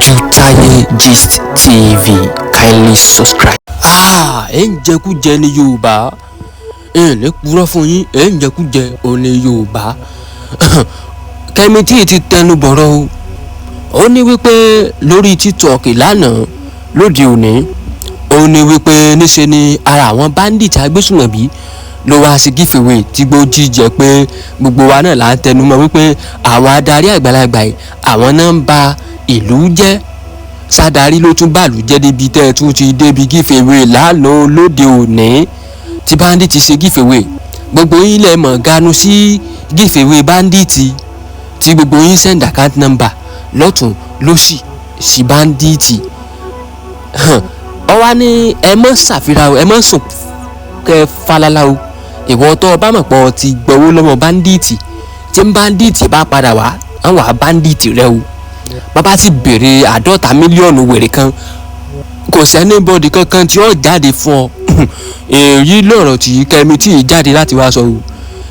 Ojútáyé Gist TV. Kindly subscribe. Ẹ̀ ń jẹkújẹ ní Yorùbá, ẹ̀ ní purọ́ fún yín, ẹ̀ ń jẹkújẹ òní Yorùbá. Kẹ́mi tí ti tẹnu bọ̀rọ̀ o, ó ní wípé lórí TikTok lánàá lóde òní, ó ní wípé níṣe ni ara àwọn bandit agbésùnmọ̀bí ló wá sí giveaway tí gbójí jẹ́ pé gbogbo wa náà là ń tẹnu mọ́ wípé àwọn adarí àgbàlagbà yìí, àwọn náà ń ba ìlú jẹ́. Sádàrí ló tún bàlú jẹ́ débi tẹ́ ẹ tún ti débi giveaway lánàá lóde òní tí bandit ṣe giveaway. Gbogbo yín lẹ mọ̀ ganu sí giveaway bandit, tí gbogbo yín send account number lọ́tún lọ́sì sí bandit. Ọ wá ní ẹ mọ́ ṣàfihàn, ẹ mọ́ sùn kẹ falala o. Ìwọ tó o bá mọ̀ pọ̀ ti gbowó lọ́wọ́ bandit, tí bandit bá padà wá, àwọn wà bandit rẹ o. Bàbá ti béèrè 50 mílíọ̀nù wèrè kan, kò sẹ́ni kankan tí ó jáde fún ọ. Èyí lọ̀rọ̀ tí Kẹ́mi tí ì jáde láti wá sọ o.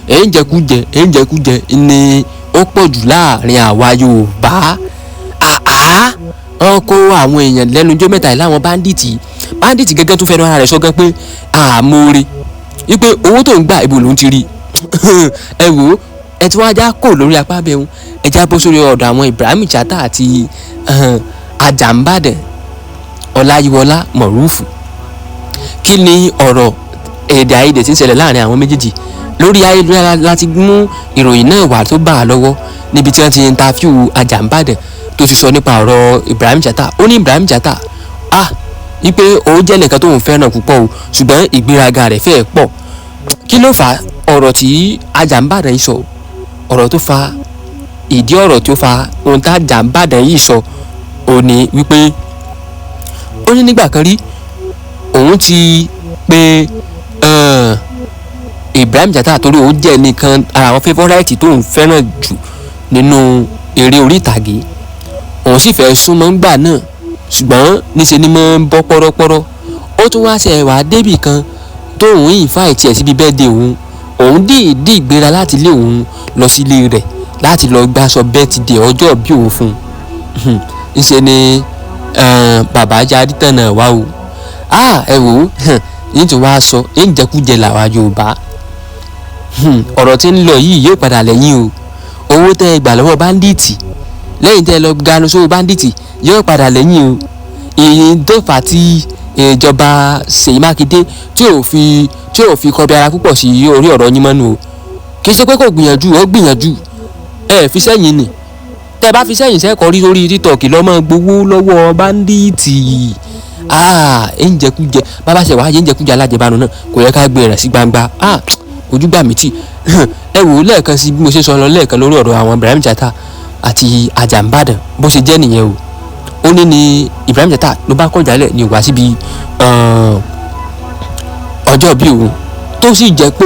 Èyí ń jẹkújẹ, èyí ń jẹkújẹ ni ó pọ̀ jù láàrin àwa Yorùbá. Àá wọn kó àwọn èèyàn lẹ́nu ọjọ́ mẹ́ta yìí láwọn bandit. Bandit gẹ́gẹ́ tó fẹ́ràn ara rẹ̀ sọ gan pé àmóore wípé owó tó ń gbà, ibo ló ń ti rí? Ẹ wò ó, ẹ tí wọ́n á já kò lórí apá bẹ́ẹ̀, ẹ já bọ́ sórí ọ̀dọ̀ àwọn Ibrahim Chatta àti Àjàǹbàdàn Ọláyíwọlá Mọ̀rúfù. Kí ni ọ̀rọ̀ èdè àìyedè tí ń ṣẹlẹ̀ láàrin àwọn méjèèjì? Lórí ayélujára láti mú ìròyìn náà wà tó bá a lọ́wọ́, níbi tí wọ́n ti interview Àjàǹbàdàn tó ti sọ nípa ọ̀rọ̀ Ibrahim Chatta. Ó ní Ibrahim Chatta, wípé òun jẹ́ nìkan tóun fẹ́ràn púpọ̀ o, ṣùgbọ́n ìgbéraga rẹ̀ fẹ́ẹ̀ pọ̀. Kí ló fà ọ̀rọ̀ tí Àjàǹbàdàn yìí sọ? Ọ̀rọ̀ tó fa ìdí ọ̀rọ̀ tó fa ohun tá Àjàǹbàdàn yìí sọ ò ní wípé ó ní nígbà kan rí, òun ti pé Ibrahim Chatta torí òun jẹ́ nìkan ara àwọn favourite tóun fẹ́ràn jù nínú eré orí ìtàgé, òun sì fẹ́ súnmọ́ ńgbà náà, ṣùgbọ́n níṣe ni mo ń bọ́ pọ́rọ́pọ́rọ́. Ó tún wá ṣe wá débì kan tóun invite ẹ̀ síbi birthday òun. Òun dìídì gbéra láti ilé òun lọ sí ilé rẹ̀ láti lọ gbàsọ birthday ọjọ́ bí òun fún un. Ńṣe ni bàbá yarí tànà wá o. Ẹ wò ó, yín tún wá sọ ń jẹkújẹ làwa Yorùbá. Ọ̀rọ̀ tí ń lọ yìí yóò padà lẹ́yìn o. Owó tẹ́ ẹ gbà lọ́wọ́ bandit, lẹ́yìn tẹ́ ẹ lọ ganu sówó bandit, yóò padà lẹ́yìn o. Èyí tó fà á tí ìjọba Ṣèyí Mákindé tí ò fi kọbi ara púpọ̀ sí orí ọ̀rọ̀ yín mọ́nu o. Kì í ṣe pé kò gbìyànjú, ó gbìyànjú. Ẹ fi sẹ́yìn nì, tẹ́ bá fi sẹ́yìn sẹ́kọ̀ọ́ rí lórí TikTok lọ́mọ gbowó lọ́wọ́ bandit. Ẹ ń jẹkújẹ bàbá ṣe wàá yẹ ń jẹkújẹ alájẹbánu náà, kò yẹ ká gbé rẹ̀ sí gbangba. Ojú gbà mí tì. Ẹ wò ó, lẹ́ẹ̀kan sí bí mo ṣe sọ lọ lẹ́ẹ̀kan lórí ọ̀rọ̀ àwọn Ibrahim Chatta àti Àjàǹbàdàn, bó ṣe jẹ́ nìyẹn o. Ó ní Ibrahim Chatta ló bá kọjá lẹ̀ ní wá síbi ọjọ́ bí òun, tó sì jẹ́ pé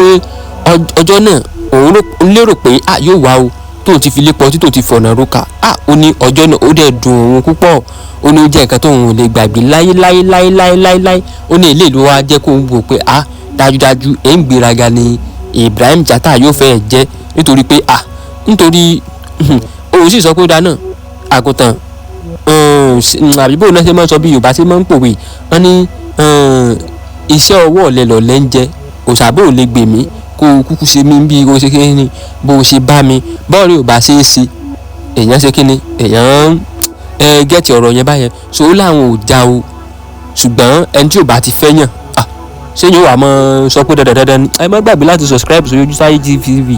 ọjọ́ náà òun lérò pé yóò wá o, tóun ti fi lé pọtí, tóun ti fọ̀nà roka. Ó ní ọjọ́ náà ó dẹ̀ dùn òun púpọ̀. Ó ní ó jẹ́ nǹkan tóun ò lè gbàgbé láyé láyé láyé láyé láyé láyé. Ó ní ilé ìlú wa jẹ́ kóun wò pé dájúdájú ẹ̀ ń gbéraga ni Ibrahim Chatta yóò fẹ́ jẹ́, nítorí pé nítorí òun sì sọ pé ó dáná àgùntàn àbí bóun náà ṣe máa ń sọ, bí Yorùbá ṣe máa ń pòwe, wọ́n ní iṣẹ́ ọwọ́ ọ̀lẹ lọ̀lẹ́ ń jẹ, òṣàbò ò lè gbè mí kó o kúkú ṣe mí bí o ṣe kí ni bó o ṣe bá mi bọ́ọ̀lù ò bá ṣe é ṣe, èèyàn ṣe kí ni èèyàn ẹ gẹ́tì ọ̀rọ̀ yẹn báyẹn. So ó láwọn ò já o, ṣùgbọ́n ẹni tí ò bá ti fẹ́ yàn, ṣé yóò wà mọ́ sọ pé dandan dandan ni? Ẹ má gbàgbé láti subscribe sórí Ojútáyé TV.